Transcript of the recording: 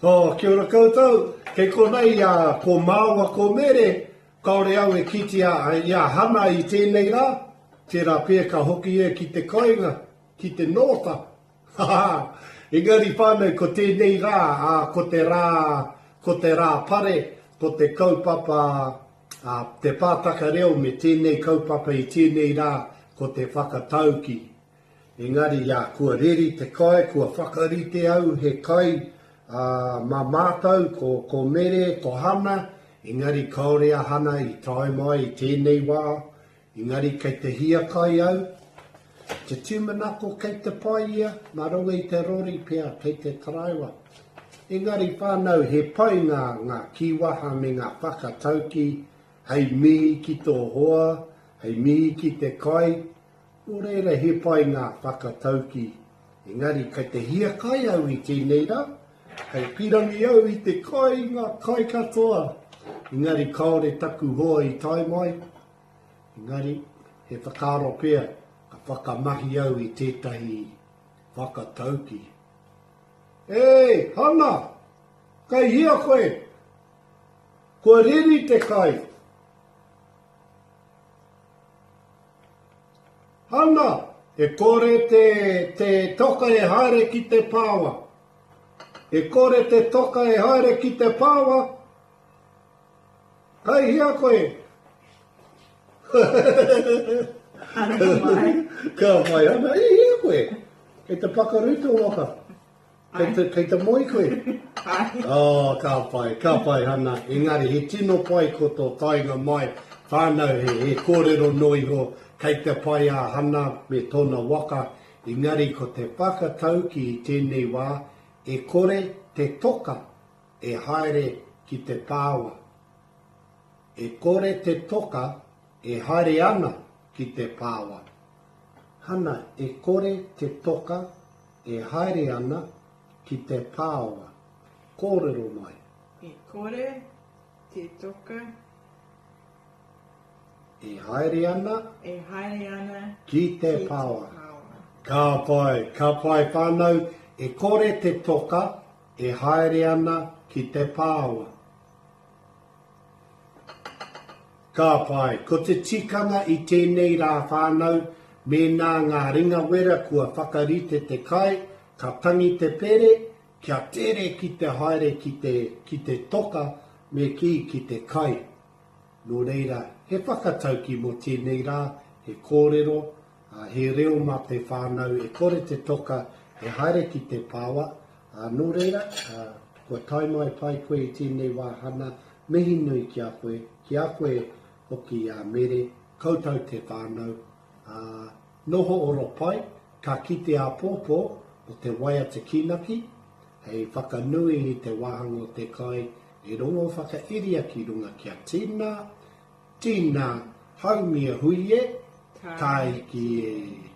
Oh, kia ora koutou. Kei konei a ko māua ko Mere, kāore au e kitea i a Hana i tēnei rā. Tērā pea ka hoki ia ki te kainga, ki te nōta. Ha ha! Engari whānau ko tēnei rā, ā, ko te rā, ko te rā pare, ko te kaupapa, ā, te pātaka reo me tēnei kaupapa i tēnei rā, ko te whakatauki. Engari, ā, kua reri te kai, kua whakarite au he kai, ā, mā mātou, ko, ko Mere, ko Hana, engari kāore a Hana i tae mai i tēnei wā, Engari kei te hiakai au. Te tūmanako kei te pai ia, nā runga i te rori pea kei te taraiwa. Engari whānau he pai ngā ngā kīwaha me ngā whakatauki hei mihi ki tō hoa, hei mihi ki te kai, nō reira he pai ngā whakatauki. Engari kei te hiakai au i tēnei rā, kei pirangi au i te kai, ngā kai katoa. Engari kāore taku hoa i tae mai, Engari, he whakaaro pea ka whakamahi au i tētahi whakatauki. Ē, Hana! Kei hea koe? Kua reri te kai! Hana! E kore te, te toka e haere ki te pāwa. E kore te toka e haere ki te pāwa. Kai hea koe? Aroha mai. Ka whai ana, i hea koe? Kei te pakaru tō waka. Kei te, kei te moe koe. Ai. Oh, ka pai, ka pai Hana. Engari he tino pai ko tō taenga mai. Whānau he, he kōrero noa iho kei te pai a Hana me tōna waka. Engari ko te whakatauki i tēnei wā, e kore te toka e haere ki te pāua. E kore te toka e haere ana ki te pāua. Hana, e kore te toka e haere ana ki te pāua. Kōrero mai. E kore te toka. E haere ana. E haere ana. Ki te pāua. Ka pai, ka pai whānau, e kore te toka E haere ana ki te pāoa. Ka pai. Ko te tikanga i tēnei rā whānau, mēnā ngā ringawera kua whakarite te kai, ka tangi te pere, kia tere ki te haere ki te, ki te toka, me kī, ki te kai. Nō reira, he whakatauki mō tēnei rā, he kōrero, ā, he reo mā te whānau e kore te toka e haere ki te pāoa, ā, nō reira, ā, kua tae mai pai koe i tēnei wā Hana, mihi nui ki a koe, ki a koe hoki a Mere, koutou te whānau, ā, noho oro pai, ka kite āpōpō o te waiata kīnaki, hei whakanui i te wāhanga o te kai e rongo whakairia ki runga kia tina, Tina, haumia hui e, tāiki e.